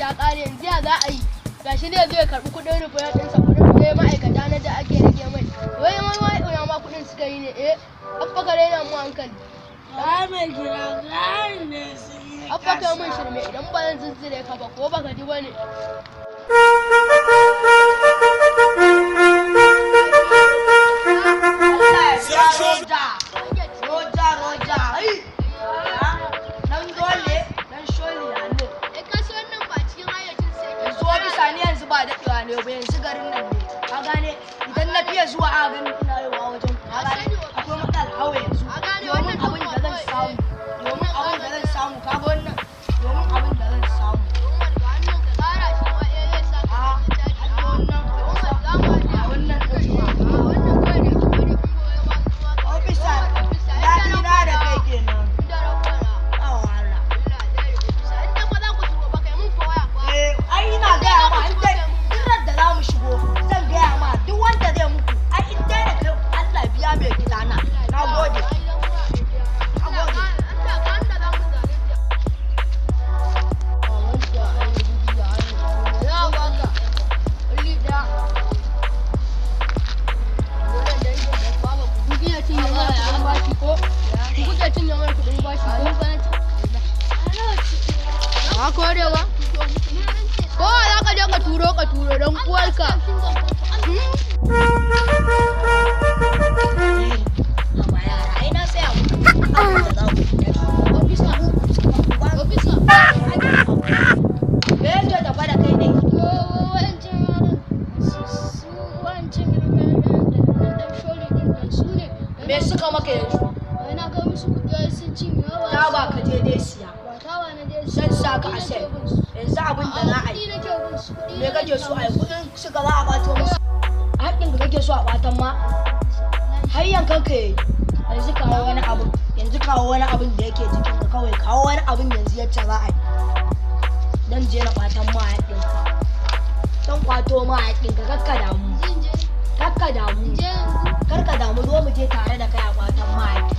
ya ƙare, yanzu ya za a yi? Gashi zai zo ya karɓi kuɗin rufe ɗinsa, kuɗin sai ma'aikata na da ake rage mai. Wai wai wai, ina ma kuɗin suka yi ne? Eh, abba, ka raina mu hankali. Ba mai gida gani ne sun yi Abba, ka min shirme, idan ba zan zizzire ka ba ko baka ji ba ne. Allah ya roja. Roja roja. Ai. Dan dole, dan sholi ya ne. Eh, ka san wannan ba cikin hayyacin sai ke. Yanzu ofisa ni yanzu ba daɗewa ne ba, yanzu garin nan ne. Ka gane, idan na fiye zuwa a gani ina yawa wajen ku. Ka gane, akwai matsala hawa yanzu. A gane Domin wannan abin da zan samu. Domin abin da zan samu, ka ga wannan. Domin abin da zan samu. Umar, ga hannun ka ƙara shi ma, eh, zai sa ka A caji. har wannan. Umar, za mu haɗe. A wannan ɗin ma. A wannan kai ne, ka bari in goyi ma su ma ka Ofisa, Umar, ofisa, daɗi inda na da rabbana. kai kenan. Inda rabbana. Ba wahala. Allah zai rufe ofisa. Inda fa za ku shigo ba kai mun fa waya fa. Eh, ai ina gaya ma, in dai duk da za mu shigo zan gaya ma duk wanda zai muku, ai in dai da kai Allah biya mai gidana. Na gode. Na gode. Allah ka da za mu zalunta. Za a baka. Kulli ɗaya. Wannan dangin da baba ku kuke cinye mana kuɗin bashi ko? Ku kuke cinye mana kuɗin bashi ko? Ba kore ba? Ko za ka je ka turo, ka turo don uwarka. Haba yara, ai na tsaya muku abin da za ku yi. Ofisa, ofisa. Me yake tafa da kai ne? Wa'ancin yaran su, wa'ancin yaran da nan dan sholi din nan su ne. Me suka maka yanzu? Wai na kai musu kuɗi, wai sun cinye wa. Ta ba ka je dai siya. Ba ta ba na je. Zan sa ka a sel. Yanzu abin da za a yi. Kuɗi nake bin su, kuɗi. Me kake so a yi? Kuɗin suka za a ɓato musu. Haƙƙin ka kake so a ɓatan ma? Har yankan ka yayi. Yanzu kawo wani abin. Yanzu kawo wani abin da yake jikin ka kawai. Kawo wani abin yanzu yacce za a yi. Dan je na ɓatan ma haƙƙin ka. Dan kwato ma haƙƙin ka, kakka damu. Zan je. Kakka damu. Je yanzu. Kar ka damu, zo mu je tare da kai a kwatan ma haƙƙin.